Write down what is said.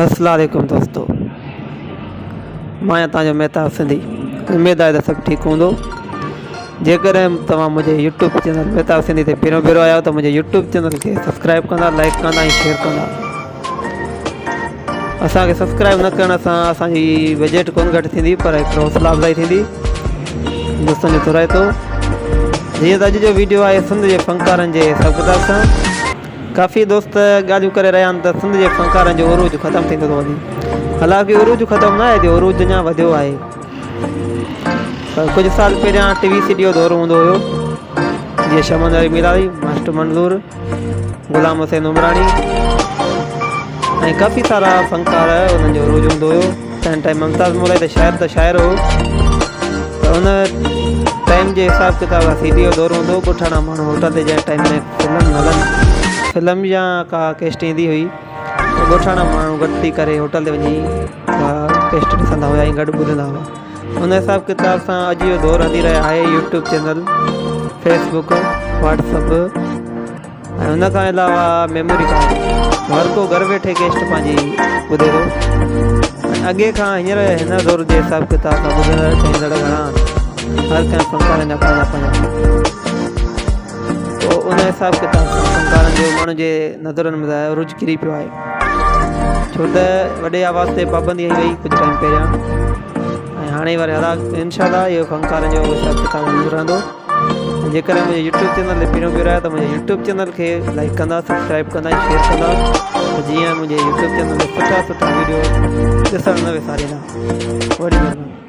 السلام عليڪم دوستو مان آهيان توهان جو مهتاب سنڌي اميد آهي ته سڀ ٺيڪ هوندو جيڪڏهن توهان منهنجي يوٽيوب چينل مهتاب سنڌي تي پهريون ڀيرو آيا آهيو ته منهنجي يوٽيوب چينل کي سبسڪرائب ڪندا لائڪ ڪندا ۽ شيئر ڪندا اسانکي سبسڪرائب نه ڪرڻ سان اسانجي بجيٽ ڪون گهٽ ٿيندي پر هڪڙو حوصلا افزائي ٿيندي دوستن جو ٿورائتو جيئن ته اڄ جو ويڊيو آهي سنڌ جي فنڪارن جي حساب ڪتاب سان ڪافي دوست ڳالهيون ڪري رهيا آهن ته سنڌ جي فنڪارن جو عروج ختم ٿيندو ٿو وڃي حالانڪه عروج ختم نه آهي ٿيو عروج اڃا وڌيو آهي پر ڪجهه سال پهريان ٽي وي سي ڊي جو دور هوندو هيو جيئن شمن علي ميرالي ماسٽر منظور غلام حسين عمراڻي ۽ ڪافي سارا فنڪار انهن جو عروج هوندو هيو تنهن ٽائيم ممتاز مولائي ته شاعر ته شاعر هو ته ان ٽائيم جي حساب ڪتاب سان سي ڊي جو دور هوندو هو ڳوٺاڻا ماڻهو هوٽل تي جنهن ٽائيم ۾ فلم هلن فلم يا ڪا ڪيسٽ ايندي هئي ته ڳوٺاڻا ماڻهو گڏ ٿي ڪري هوٽل تي وڃي ڪا ڪيسٽ ڏسندا هيا ۽ گڏ ٻڌندا هئا ان حساب ڪتاب سان اڄ جو دور هلي رهيو آهي YouTube channel Facebook WhatsApp ۽ ان کان علاوه ميموري ڪارڊ هر ڪو گهر ويٺي ڪيسٽ پنهنجي ٻڌي ٿو ۽ اڳي کان هينئر هن دور جي حساب ڪتاب سان ٻڌندڙ چاهيندڙ گهڻا آهن هر ڪنهن فنڪارن جا پنهنجا پنهنجا پوء ان حساب ڪتاب سان فنڪارن جو ماڻهن جي نظرن ۾ ته عروج ڪري پيو آهي ڇو ته وڏي آواز تي پابندي هنئي وئي ڪجهه ٽائيم پهريان ۽ هاڻي وري انشاء الله اهو فنڪارن جو حساب ڪتاب هلندو رهندو جيڪڏهن منهنجي يوٽيوب چينل تي پهريون ڀيرو آيا ته منهنجي يوٽيوب چينل کي لائڪ ڪندا سبسڪرائب ڪندا ۽ شيئر ڪندا ته جيئن منهنجي يوٽيوب چينل تي سٺا سٺا ويڊيو ڏسڻ نه وساريندا وڏي مهرباني.